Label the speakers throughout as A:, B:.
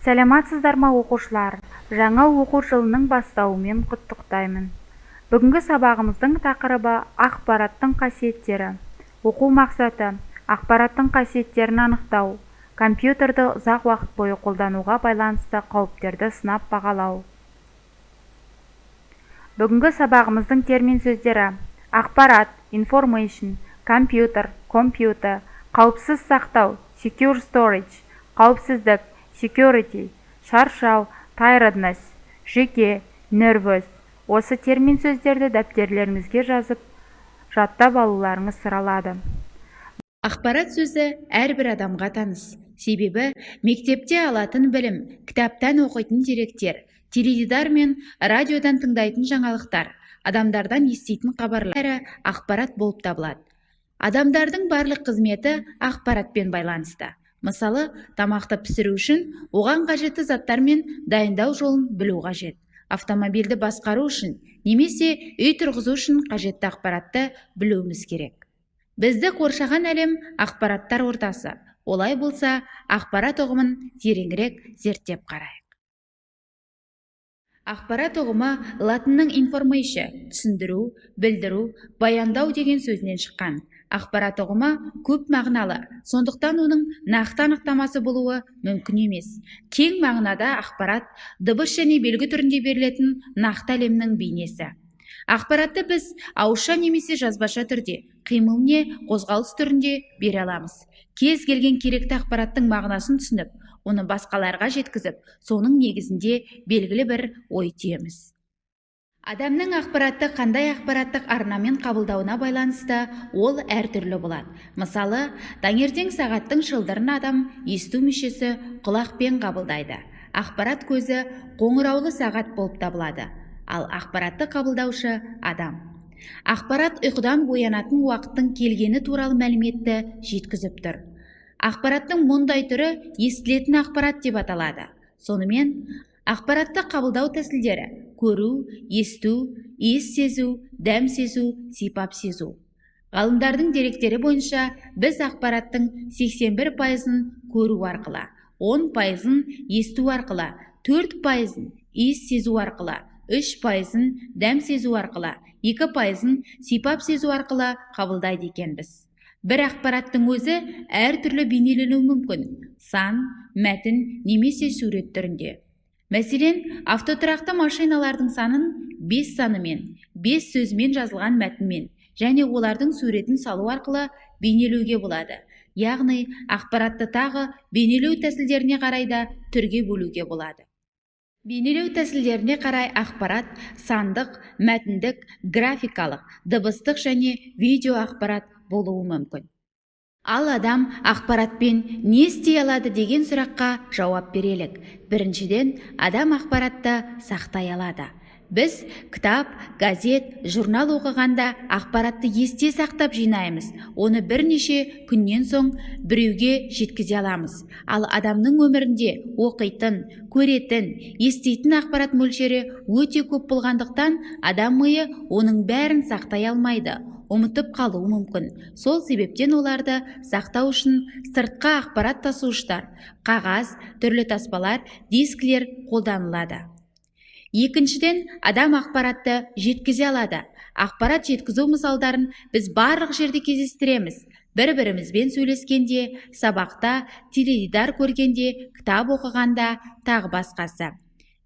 A: Сәлематсыздар ма, оқушылар! Жаңа оқу жылының бастауымен құттықтаймын. Бүгінгі сабағымыздың тақырыбы: ақпараттың қасиеттері. Оқу мақсаты: ақпараттың қасиеттерін анықтау, компьютерді ұзақ уақыт бойы қолдануға байланысты қауіптерді сынап бағалау. Бүгінгі сабағымыздың термин сөздері: ақпарат – information, компьютер – computer, қауіпсіз сақтау – secure storage, қауіпсіздік – security, шаршау – tiredness, жүйке – nervous. Осы термин сөздерді дәптерлеріңізге жазып, жаттап алуларыңыз сұралады.
B: Ақпарат сөзі әрбір адамға таныс. Себебі мектепте алатын білім, кітаптан оқитын деректер, теледидар мен радиодан тыңдайтын жаңалықтар, адамдардан еститін хабарлар – бәрі ақпарат болып табылады. Адамдардың барлық қызметі ақпаратпен байланысты. Мысалы, тамақты пісіру үшін оған қажетті заттар мен дайындау жолын білу қажет. Автомобильді басқару үшін немесе үй тұрғызу үшін қажетті ақпаратты білуіміз керек. Бізді қоршаған әлем – ақпараттар ортасы. Олай болса, ақпарат ұғымын тереңірек зерттеп қарайық. Ақпарат ұғымы латынның informatio – түсіндіру, білдіру, баяндау деген сөзінен шыққан. Ақпарат ұғымы көп мағыналы, сондықтан оның нақты анықтамасы болуы мүмкін емес. Кең мағынада ақпарат – дыбыс және белгі түрінде берілетін нақты әлемнің бейнесі. Ақпаратты біз ауызша немесе жазбаша түрде, қимыл не қозғалыс түрінде бере аламыз. Кез келген керекті ақпараттың мағынасын түсініп, оны басқаларға жеткізіп, соның негізінде белгілі бір ой түйеміз. Адамның ақпаратты қандай ақпараттық арнамен қабылдауына байланысты ол әртүрлі болады. Мысалы, таңертең сағаттың шылдырын адам есту мүшесі құлақпен қабылдайды. Ақпарат көзі қоңыраулы сағат болып табылады, ал ақпаратты қабылдаушы – адам. Ақпарат ұйқыдан оянатын уақыттың келгені туралы мәліметті жеткізіп тұр. Ақпараттың мұндай түрі естілетін ақпарат деп аталады. Сонымен, ақпаратты қабылдау тәсілдері: көру, есту, иіс сезу, дәм сезу, сипап сезу. Ғалымдардың деректері бойынша, біз ақпараттың 81%-ын көру арқылы, 10%-ын есту арқылы, 4%-ын иіс сезу арқылы, 3%-ын дәм сезу арқылы, 2%-ын сипап сезу арқылы қабылдайды екенбіз. Бір ақпараттың өзі әртүрлі бейнеленуі мүмкін: сан, мәтін немесе сурет түрінде. Мәселен, автотұрақты машиналардың санын бес санымен, бес сөзімен жазылған мәтінмен және олардың суретін салу арқылы бейнелеуге болады. Яғни ақпаратты тағы бейнелеу тәсілдеріне қарай да түрге бөлуге болады. Бейнелеу тәсілдеріне қарай ақпарат сандық, мәтіндік, графикалық, дыбыстық және видео ақпарат болуы мүмкін. Ал адам ақпаратпен не істей алады деген сұраққа жауап берелік. Біріншіден, адам ақпаратты сақтай алады. Біз кітап, газет, журнал оқығанда ақпаратты есте сақтап жинаймыз, оны бірнеше күннен соң біреуге жеткізе аламыз. Ал адамның өмірінде оқитын, көретін, еститін ақпарат мөлшері өте көп болғандықтан, адам миы оның бәрін сақтай алмайды, ұмытып қалуы мүмкін. Сол себептен оларды сақтау үшін сыртқы ақпарат тасуыштар – қағаз, түрлі таспалар, дискілер қолданылады. Екіншіден, адам ақпаратты жеткізе алады. Ақпарат жеткізу мысалдарын біз барлық жерде кездестіреміз: бір-бірімізбен сөйлескенде, сабақта, теледидар көргенде, кітап оқығанда, тағы басқасы.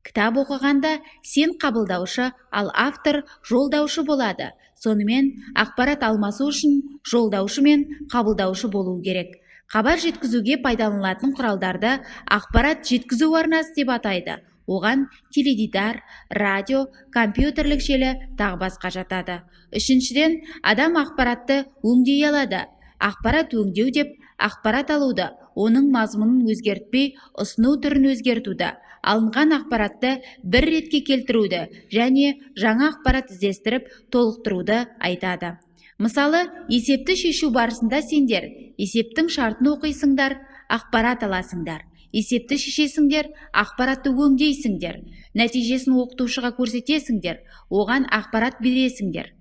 B: Кітап оқығанда сен қабылдаушы, ал автор жолдаушы болады. Сонымен, ақпарат алмасу үшін жолдаушы мен қабылдаушы болуы керек. Хабар жеткізуге пайдаланылатын құралдарды ақпарат жеткізу арнасы деп атайды. Оған теледидар, радио, компьютерлік желі, тағы басқа жатады. Үшіншіден, адам ақпаратты өңдей алады. Ақпарат өңдеу деп ақпарат алуды, оның мазмұнын өзгертпей, ұсыну түрін өзгертуді, алынған ақпаратты бір ретке келтіруді және жаңа ақпарат іздестіріп толықтыруды айтады. Мысалы, есепті шешу барысында сендер есептің шартын оқисыңдар, ақпарат аласыңдар, есепті шешесіңдер, ақпаратты өңдейсіңдер, нәтижесін оқытушыға көрсетесіңдер, оған ақпарат бересіңдер.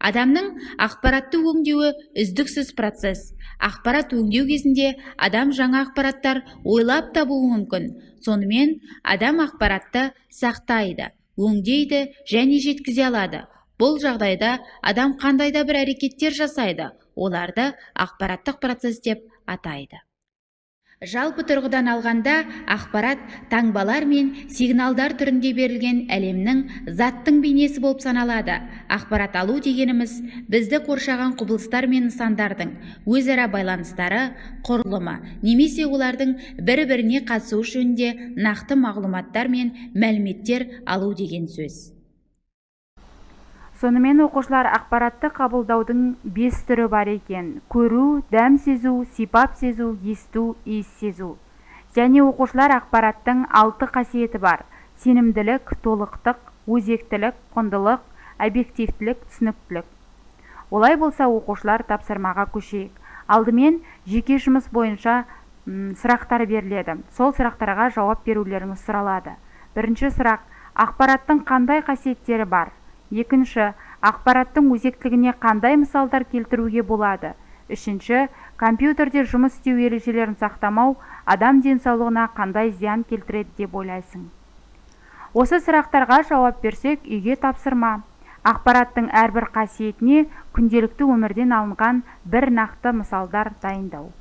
B: Адамның ақпаратты өңдеуі үздіксіз процесс. Ақпарат өңдеу кезінде адам жаңа ақпараттар ойлап табуы мүмкін. Сонымен, адам ақпаратты сақтайды, өңдейді және жеткізе алады. Бұл жағдайда адам қандай да бір әрекеттер жасайды, оларды ақпараттық процесс деп атайды. Жалпы тұрғыдан алғанда, ақпарат таңбалар мен сигналдар түрінде берілген әлемнің, заттың бейнесі болып саналады. Ақпарат алу дегеніміз бізді қоршаған құбылыстар мен нысандардың өзара байланыстары, құрылымы немесе олардың бір-біріне қатысуы жөнінде нақты мағлұматтар мен мәліметтер алу деген сөз.
A: Сонымен, оқушылар, ақпаратты қабылдаудың бес түрі бар екен: көру, дәм сезу, сипап сезу, есту, иіс сезу. Және, оқушылар, ақпараттың алты қасиеті бар: сенімділік, толықтық, өзектілік, құндылық, объективтілік, түсініктілік. Олай болса, оқушылар, тапсырмаға көшейік. Алдымен жеке жұмыс бойынша сұрақтар беріледі. Сол сұрақтарға жауап берулеріңіз сұралады. Бірінші сұрақ: ақпараттың қандай қасиеттері бар? Екінші: ақпараттың өзектілігіне қандай мысалдар келтіруге болады? Үшінші: компьютерде жұмыс істеу ережелерін сақтамау адам денсаулығына қандай зиян келтіреді деп ойлайсың? Осы сұрақтарға жауап берсек, үйге тапсырма: ақпараттың әрбір қасиетіне күнделікті өмірден алынған бір нақты мысалдар дайындау.